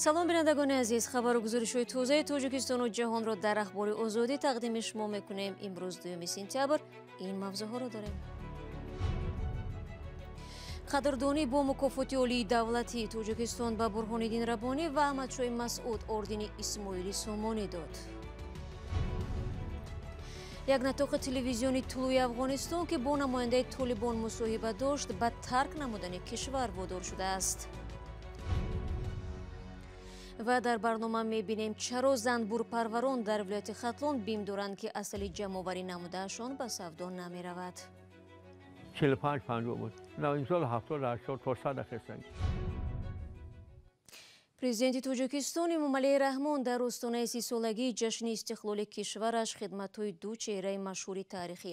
Салом, бинандагони азиз. Хабару гузоришҳои тозаи Тоҷикистону ҷаҳонро дар Ахбори Озодӣ тақдими шумо мекунем. Имрӯз, 2 сентябр, ин мавзӯъҳоро дорем: қадрдонӣ бо мукофоти олии давлатии Тоҷикистон ба Бурҳониддин Раббонӣ ва Аҳмадшоҳи Масъуд ордени Исмоили Сомонӣ дод. Як нотиқи телевизиони Тулӯи Афғонистон, ки бо намояндаи Толибон мусоҳиба дошт, ба тарк намудани кишвар водор шудааст. Ва дар барнома мебинем, чаро занбурпарварон дар вилояти Хатлон бим доранд, ки асали ҷамъоварӣ намудаашон ба савдо намеравад. 45, 50 буд, имсол 70, 80 то 100 хестанд. Президенти Тоҷикистон Эмомалӣ Раҳмон дар остонаи 30-солагии ҷашни истиқлоли кишвараш хидматҳои ду чеҳраи машҳури таърихӣ,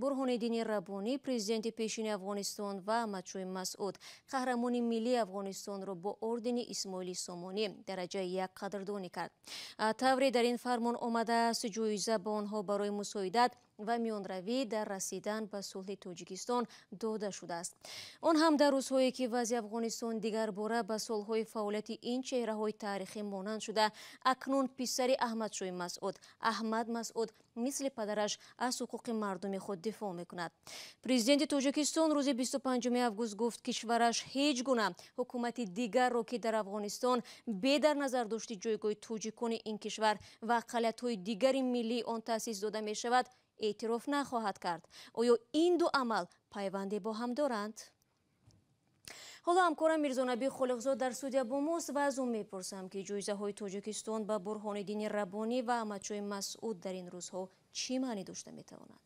Бурҳониддини Раббонӣ, президенти пешини Афғонистон, ва Аҳмадшоҳи Масъуд, қаҳрамони миллии Афғонистонро бо ордени Исмоили Сомонӣ дараҷаи як қадрдонӣ кард. Тавре дар ин фармон омадааст, ҷоиза ба онҳо барои мусоидат ва миёнравӣ дар расидан ба сулҳи Тоҷикистон дода шудааст, он ҳам дар рӯзҳое ки вазъи Афғонистон дигарбора ба солҳои фаъолияти ин чеҳраҳои таърихӣ монанд шуда. Акнун писари Аҳмадшоҳи Масъуд, Аҳмад Масъуд, мисли падараш аз ҳуқуқи мардуми худ дифоъ мекунад. Президенти Тоҷикистон рӯзи 25 август гуфт, кишвараш ҳеҷ гуна ҳукумати дигарро, ки дар Афғонистон бе дар назар дошти ҷойгоҳи тоҷикони ин кишвар ва ақаллиятҳои дигари миллии он таъсис дода мешавад, эътироф нахоҳад кард. Оё ин ду амал пайванде бо ҳам доранд? Ҳоло ҳамкорам Мирзонабӣ Холиқзод дар студия бо мост ва аз ӯ мепурсам, ки ҷоизаҳои Тоҷикистон ба Бурҳониддини Раббонӣ ва Аҳмадшоҳи Масъуд дар ин рӯзҳо чӣ маънӣ дошта метавонад?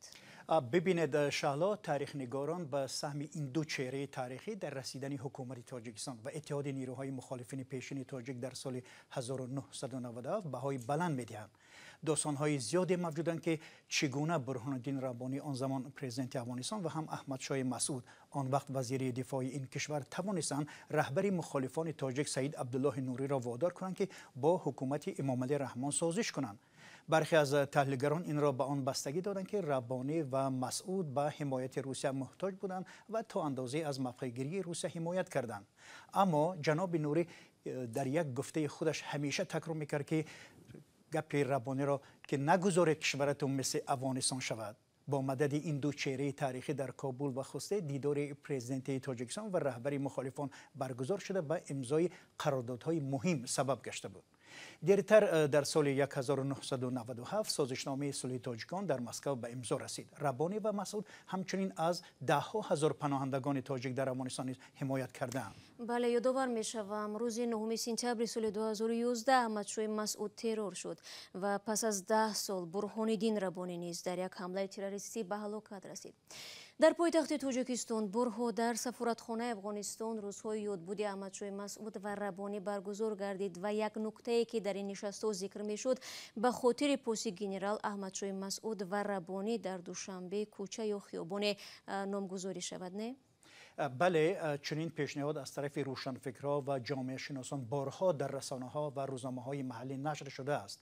Бибинед, Шаҳло, таърихнигорон ба саҳми ин ду чеҳраи таърихӣ дар расидани ҳукумати Тоҷикистон ва иттиҳоди нерӯҳои мухолифини пешини тоҷик дар соли 1997 баҳои баланд медиҳанд. Достонҳои зиёде мавҷуданд, ки чӣ гуна Бурҳонуддин Раббонӣ, он замон президенти Афғонистон, ва ҳам Аҳмадшоҳи Масъуд, он вақт вазири дифои ин кишвар, тавонистанд раҳбари мухолифони тоҷик Саид Абдуллоҳи Нуриро водор кунанд, ки бо ҳукумати Эмомалӣ Раҳмон созиш кунанд. Бархе аз таҳлилгарон инро ба он бастагӣ доданд, ки Раббонӣ ва Масъуд ба ҳимояти Русия муҳтоҷ буданд ва то андозае аз мавқеъгирии Русия ҳимоят карданд. Аммо ҷаноби Нурӣ дар як гуфтаи худаш ҳамеша такрор мекард, ки гапи Раббониро, ки нагузоред кишваратон мисли Афғонистон шавад. Бо мадади ин ду чеҳраи таърихӣ дар Кобул ва Хусте дидори президенти Тоҷикистон ва раҳбари мухолифон баргузор шуда, ба имзои қарордодҳои муҳим сабаб гашта буд. Дертар дар соли 1997 созишномаи сулҳи тоҷикон дар Москав ба имзо расид. Раббонӣ ва Масъуд ҳамчунин аз даҳҳо ҳазор паноҳандагони тоҷик дар Афғонистон низ ҳимоят кардаанд. Бале, ёдовар мешавам, рӯзи 9 сентябри соли 2011 Аҳмадшоҳи Масъуд террор шуд ва пас аз 10 сол Бурҳониддин Раббонӣ низ дар як ҳамлаи террористӣ ба ҳалокат расид. Дар пойтахти Тоҷикистон борҳо дар сафоратхонаи Афғонистон рӯзҳои ёдбуди Аҳмадшоҳи Масъуд ва Раббонӣ баргузор гардид ва як нуктае, ки дар ин нишастҳо зикр мешуд, ба хотири поси генерал Аҳмадшоҳи Масъуд ва Раббонӣ дар Душанбе кӯча ё хиёбоне номгузорӣ шавад, не? Бале, чунин пешниҳод аз тарафи рӯшанфикрҳо ва ҷомеашиносон борҳо дар расонаҳо ва рӯзномаҳои маҳаллӣ нашр шудааст.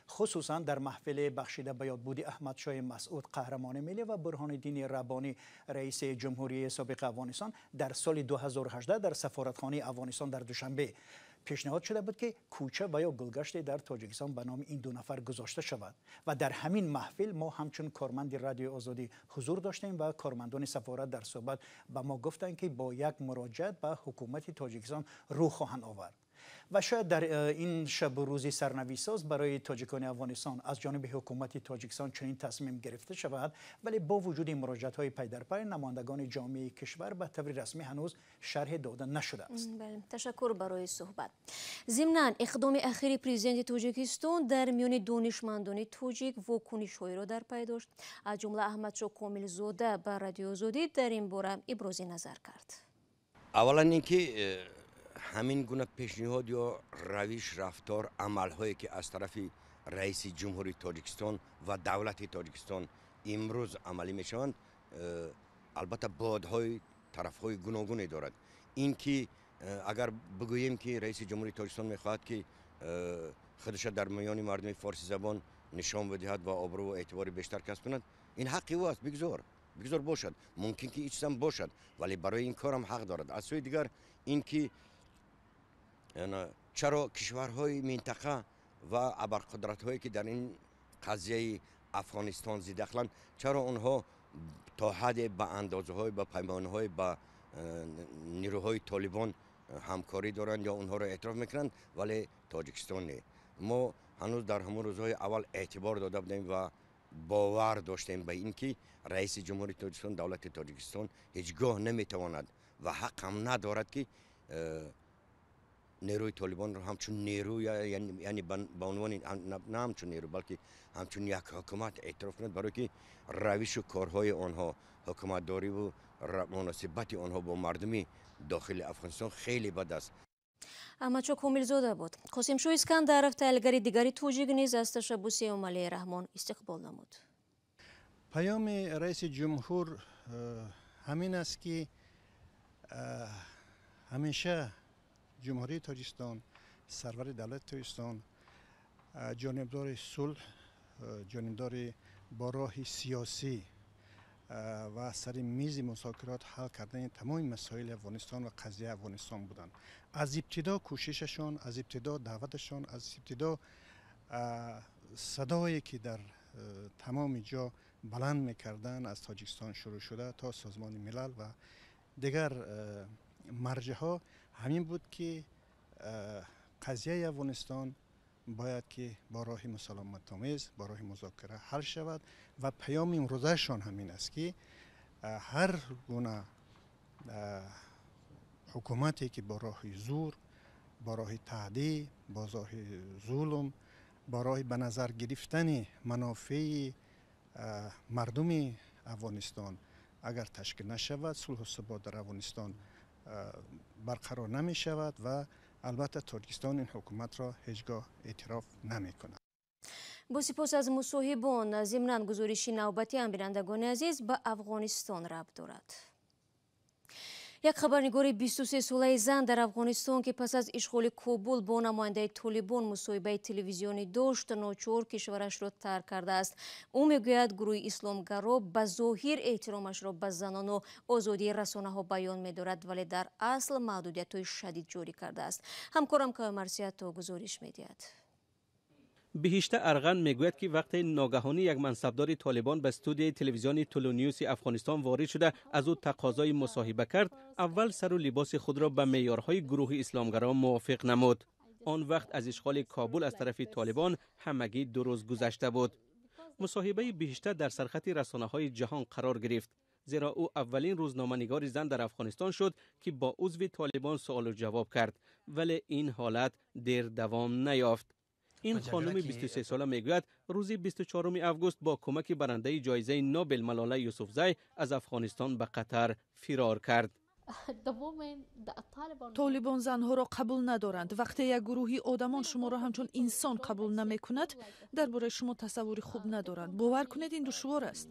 Хусусан дар маҳфили бахшида ба ёдбуди Аҳмадшоҳи Масъуд, қаҳрамони миллӣ, ва Бурҳониддини Раббонӣ, раиси ҷумҳурии собиқи Афғонистон, дар соли 2018 дар сафоратхонаи Афғонистон дар Душанбе пешниҳод шуда буд, ки кӯча ва ё гулгаште дар Тоҷикистон ба номи ин ду нафар гузошта шавад. Ва дар ҳамин маҳфил мо ҳамчун корманди Радиои Озодӣ ҳузур доштем ва кормандони сафорат дар суҳбат ба мо гуфтанд, ки бо як муроҷиат ба ҳукумати Тоҷикистон рӯ хоҳанд овард. Ва шояд дар ин шабу рӯзи сарнавиштсоз барои тоҷикони Афғонистон аз ҷониби ҳукумати Тоҷикистон чунин тасмим гирифта шавад. Вале бо вуҷуди муроҷиатҳои пайдарпай намояндагони ҷомеаи кишвар, ба таври расмӣ ҳанӯз шарҳе дода нашудааст. Ташаккур барои суҳбат. Зимнан, иқдоми ахири президенти Тоҷикистон дар миёни донишмандони тоҷик вокунишҳоеро дар пай дошт. Аз ҷумла Аҳмадшоҳ Комилзода ба Радиои Озодӣ дар ин бора ибрози назар кард. Аввалан ин ки ҳамин гуна пешниҳод ё равиш, рафтор, амалҳое, ки аз тарафи раиси ҷумҳури Тоҷикистон ва давлати Тоҷикистон имрӯз амалӣ мешаванд, албатта бодҳои тарафҳои гуногуне дорад. Ин ки агар бигӯем, ки раиси ҷумҳури Тоҷикистон мехоҳад, ки худша дар миёни мардуми форсизабон нишон бидиҳад ва обрӯву эътибори бештар касб кунад, ин ҳаққи ӯ аст, бигзор бошад. Мумкин ки ин чизам бошад, вале барои ин корам ҳақ дорад. Аз сӯи дигар, ин ки Чаро кишварҳои минтақа ва абарқудратҳое, ки дар ин қазияи Афғонистон зидахланд, чаро онҳо то ҳадде ба андозаҳои, ба паймонҳои ба нерӯҳои Толибон ҳамкорӣ доранд ё онҳоро эътироф мекунанд, вале Тоҷикистон не? Мо ҳанӯз дар ҳамон рӯзҳои аввал эътибор дода будем ва бовар доштем ба ин ки раиси ҷумҳури Тоҷикистон, давлати Тоҷикистон ҳеҷ гоҳ наметавонад ва ҳақам надорад, ки нерӯи Толибонро ҳамчун нерӯ, яъне ба унвони на ҳамчун нерӯ, балки ҳамчун як ҳукумат эътироф кунад, барое ки равишу корҳои онҳо, ҳукуматдориву муносибати онҳо бо мардуми дохили Афғонистон хеле бад аст. Аҳмадшо Комилзода буд. Қосимшо Искандаров, таҳлилгари дигари тоҷик, низ аз ташаббуси Эмомалӣ Раҳмон истиқбол намуд. Паёми раиси ҷумҳур ҳамин аст, ки ҳамеша Ҷумҳурии Тоҷикистон, сарвари давлати Тоҷикистон ҷонибдори сулҳ, ҷонибдори бо роҳи сиёсӣ ва сари мизи музокирот ҳал кардани тамоми масоили Афғонистон ва қазияи Афғонистон буданд. Аз ибтидо кӯшишашон, аз ибтидо даъваташон, аз ибтидо садое, ки дар тамоми ҷо баланд мекарданд, аз Тоҷикистон шурӯъ шуда то Созмони Милал ва дигар марҷаҳо, ҳамин буд, ки қазияи Афғонистон бояд ки бо роҳи мусолиматомез, бо роҳи музокира ҳал шавад. Ва паёми имрӯзаашон ҳамин аст, ки ҳар гуна ҳукумате, ки бо роҳи зур, бо роҳи таҳдид, бо роҳи зулм, бо роҳи ба назар гирифтани манофеи мардуми Афғонистон агар ташкил нашавад, сулҳу субот дар Афғонистон барқарор намешавад ва албатта Тоҷикистон ин ҳукуматро ҳеҷ гоҳ эътироф намекунад. Бо сипос аз мусоҳибон. Зимнан, гузориши навбатиам, бинандагони азиз, ба Афғонистон рабт дорад. Як хабарнигори 23-солаи зан дар Афғонистон, ки пас аз ишғоли Кобул бо намояндаи Толибон мусоҳибаи телевизионӣ дошт, ночор кишварашро тарк кардааст. Ӯ мегӯяд, гурӯҳи исломгаро ба зоҳир эҳтиромашро ба занону озодии расонаҳо баён медорад, вале дар асл маҳдудиятҳои шадид ҷорӣ кардааст. Ҳамкорам Каве Марсиято гузориш медиҳад. Биҳишта Арғанд мегӯяд, ки вақте ногаҳонӣ як мансабдори Толибон ба студияи телевизиони Тулуньюси Афғонистон ворид шуда, аз ӯ тақозои мусоҳиба кард, аввал сару либоси худро ба меъёрҳои гурӯҳи исломгаро мувофиқ намуд. Он вақт аз ишғоли Кобул аз тарафи Толибон ҳамагӣ 2 рӯз гузашта буд. Мусоҳибаи Биҳишта дар сархати расонаҳои ҷаҳон қарор гирифт, зеро ӯ аввалин рӯзноманигори зан дар Афғонистон шуд, ки бо узви Толибон суолу ҷавоб кард. Вале ин ҳолат дер давом наёфт. Ин хонуми 23 сола мегӯяд, рӯзи 24 август бо кӯмаки барандаи ҷоизаи Нобел Малола Юсуфзай аз Афғонистон ба Қатар фирор кард. Толибон занҳоро қабул надоранд. Вақте як гурӯҳи одамон шуморо ҳамчун инсон қабул намекунад, дар бораи шумо тасаввури хуб надоранд, бовар кунед, ин душвор аст.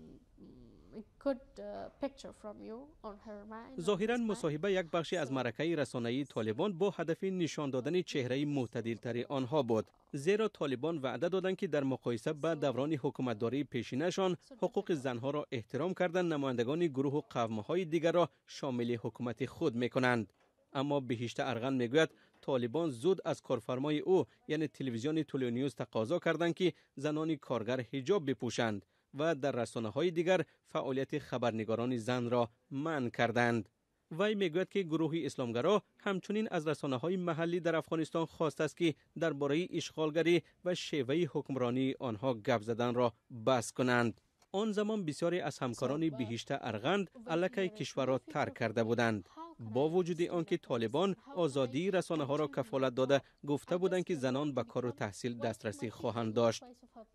Зоҳиран, мусоҳиба як бахши аз маъракаи расонаии Толибон бо ҳадафи нишон додани чеҳраи мӯътадилтари онҳо буд, зеро Толибон ваъда доданд, ки дар муқоиса ба даврони ҳукуматдории пешинашон ҳуқуқи занҳоро эҳтиром карда, намояндагони гурӯҳу қавмҳои дигарро шомили ҳукумати худ мекунанд. Аммо Биҳишта Арғанд мегӯяд, Толибон зуд аз корфармои ӯ, яъне телевизиони Тулуньюз, тақозо карданд, ки занони коргар ҳиҷоб бипӯшанд ва дар расонаҳои дигар фаъолияти хабарнигорони занро манъ карданд. Вай мегӯяд, ки гурӯҳи исломгаро ҳамчунин аз расонаҳои маҳаллӣ дар Афғонистон хостааст, ки дар бораи ишғолгарӣ ва шеваи ҳукмронии онҳо гап заданро бас кунанд. Он замон бисёре аз ҳамкорони Биҳишта Арғанд аллакай кишварро тарк карда буданд, бо вуҷуди он ки Толибон озодии расонаҳоро кафолат дода, гуфта буданд, ки занон ба кору таҳсил дастрасӣ хоҳанд дошт.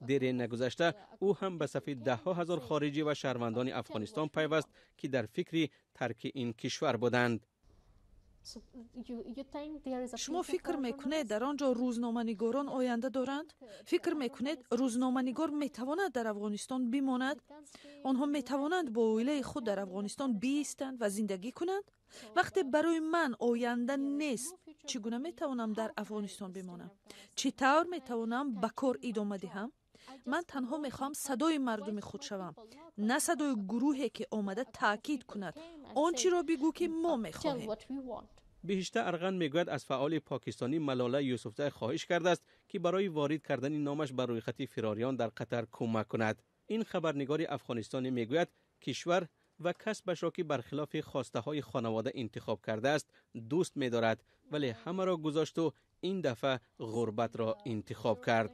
Дере нагузашта ӯ ҳам ба сафи даҳҳо ҳазор хориҷӣ ва шаҳрвандони Афғонистон пайваст, ки дар фикри тарки ин кишвар буданд. Шумо фикр мекунед, дар он ҷо рӯзноманигорон оянда доранд? Фикр мекунед, рӯзноманигор метавонад дар Афғонистон бимонад? Онҳо метавонанд бо оилаи худ дар Афғонистон биистанд ва зиндагӣ кунанд? Вақте барои ман оянда нест, чӣ гуна метавонам дар Афғонистон бимонам? Чӣ тавр метавонам ба кор идома диҳам? Ман танҳо мехоҳам садои мардуми худ шавам, на садои гурӯҳе, ки омада таъкид кунад: он чиро бигӯ, ки мо мехоҳем. Биҳишта Арған мегӯяд аз фаъоли покистонӣ Малола Юсуфзай хоҳиш кардааст, ки барои ворид кардани номаш ба рӯйхати фирориён дар Қатар кӯмак кунад. Ин хабарнигори афғонистонӣ мегӯяд кишвар ва касбашро, ки бархилофи хостаҳои хонавода интихоб кардааст, дӯст медорад, вале ҳамаро гузошту ин дафъа ғурбатро интихоб кард.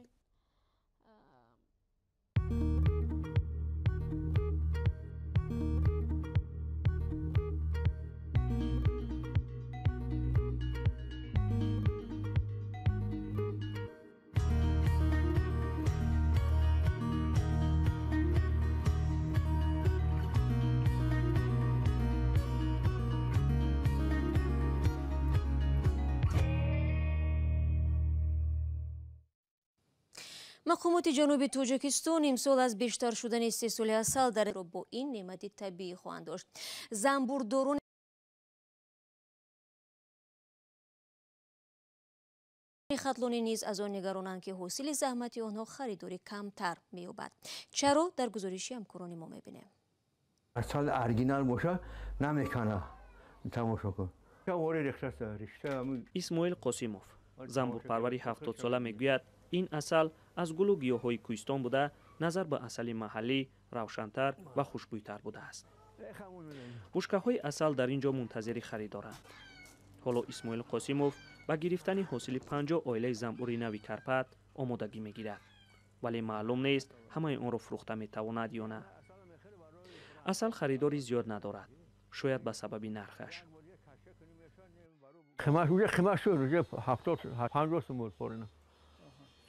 Мақомоти ҷануби Тоҷикистон имсол аз бештар шудани истеҳсоли асал дар бо ин неъмати табиӣ хоҳанд дошт. Занбурдорони хатлонӣ низ аз он нигаронанд, ки ҳосили заҳмати онҳо харидори камтар меёбад. Чаро дар гузориши ҳамкорони мо мебинем. Асал оригинал боша намекана. Тамошо кун. Исмоил Қосимов, занбурпарвари 70-сола, мегӯяд ин асал аз гулу гиёҳҳои кӯҳистон буда, назар ба асали маҳаллӣ равшантар ва хушбӯйтар будааст. Бушкаҳои асал дар ин ҷо мунтазири харидоранд. Ҳоло Исмоил Қосимов ба гирифтани ҳосили 50 оилаи занбури нави Карпат омодагӣ мегирад, вале маълум нест ҳамаи онро фурӯхта метавонад ё на. Асал харидори зиёд надорад, шояд ба сабаби нархаш. Қимат шуд, 70-50 сум буд форина.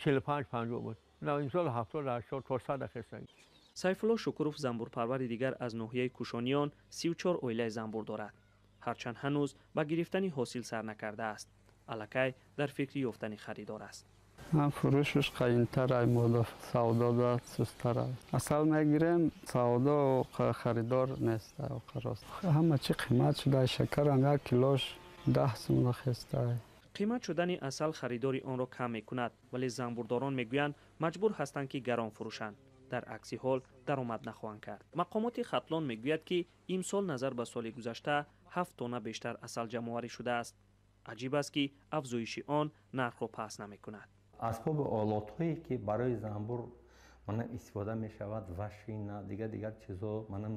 45-50 буд. На имсол 70-80 то 100 хестан. Сайфулло Шукуров, занбурпарвари дигар аз ноҳияи Кушониён, 34 оилаи занбур дорад. Ҳарчанд ҳанӯз ба гирифтани ҳосил сар накардааст, аллакай дар фикри ёфтани харидор аст. Фурӯшаш қайинтар ай мода савдо да сустар ай. Асал мегирем, савдо харидор нест рост. Ҳама чи қимат шуда, шакарам як килош 10 сум хеста. Қимат шудани асал харидори онро кам мекунад, вале занбурдорон мегӯянд маҷбур ҳастанд, ки гарон фурӯшанд. Дар акси ҳол даромад нахоҳанд кард. Мақомоти Хатлон мегӯяд, ки имсол назар ба соли гузашта 7 тонна бештар асал ҷамъоварӣ шудааст. Аҷиб аст, ки афзоиши он нархро паст намекунад. Асбоби олотҳое, ки барои занбур манам истифода мешавад, вашина, дигар чизҳо, манам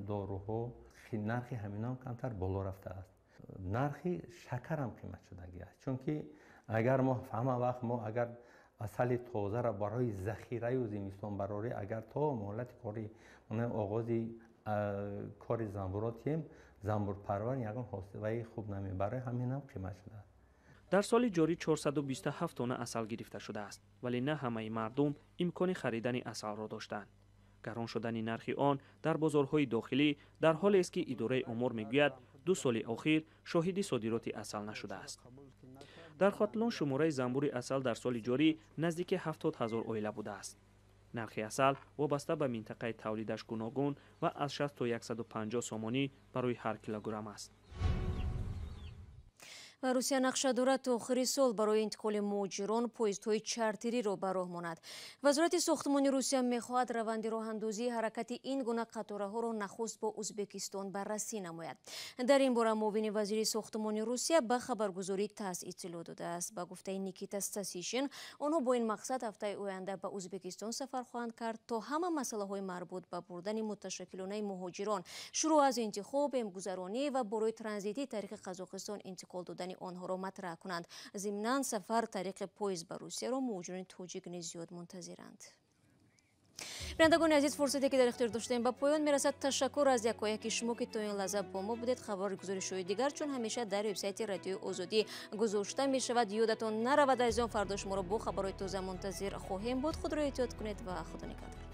доруҳо, нархи ҳаминҳо камтар боло рафтааст. Нархи шакарам қимат шудагӣ аст, чунки агар мо ҳама вақт мо агар асали тозаро барои захираю зимистонбарорӣ агар то муҳлати кори оғози кори занбурро тием, занбурпарвар ягон ҳосилаи хуб намебарад, ҳамин ҳам қимат шудааст. Дар соли ҷорӣ 427 тонна асал гирифта шудааст, вале на ҳамаи мардум имкони харидани асалро доштанд. Гарон шудани нархи он дар бозорҳои дохилӣ дар ҳолест, ки идораи омор мегӯяд 2 соли охир шоҳиди содироти асал нашудааст. Дар Хатлон шумораи занбури асал дар соли ҷорӣ наздики 70 000 оила будааст. Нархи асал вобаста ба минтақаи тавлидаш гуногун ва аз 60 то 150 сомонӣ барои ҳар килограмм аст. Ва Русия нақша дорад то охири сол барои интиқоли муҳоҷирон поездҳои чартериро ба роҳ монад. Вазорати сохтмони Русия мехоҳад раванди роҳандозии ҳаракати ин гуна қатораҳоро нахуст бо Ӯзбекистон баррасӣ намояд. Дар ин бора муовини вазири сохтмони Русия ба хабаргузории ТАСС иттилоъ додааст. Ба гуфтаи Никита Стасишин, онҳо бо ин мақсад ҳафтаи оянда ба Ӯзбекистон сафар хоҳанд кард то ҳама масъалаҳои марбут ба бурдани муташаккилонаи муҳоҷирон, шурӯъ аз интихоб, эмгузаронӣ ва барои транзитӣ тариқи Қазоқистон интиқол додани онҳоро матраҳ кунанд. Зимнан сафар тариқи поезд ба Русияро муҳоҷирони тоҷик низ зиёд мунтазиранд. Бинандагони азиз, фурсате ки дар ихтиёр доштем ба поён мерасад. Ташаккур аз якояки шумо, ки то ин лаҳза бо мо будед. Хабари гузоришҳои дигар чун ҳамеша дар вебсайти Радиои Озодӣ гузошта мешавад. Ёдатон наравад, азизон, фардо шуморо бо хабарҳои тоза мунтазир хоҳем буд. Худро эҳтиёт кунед ва Худо нигаҳдор.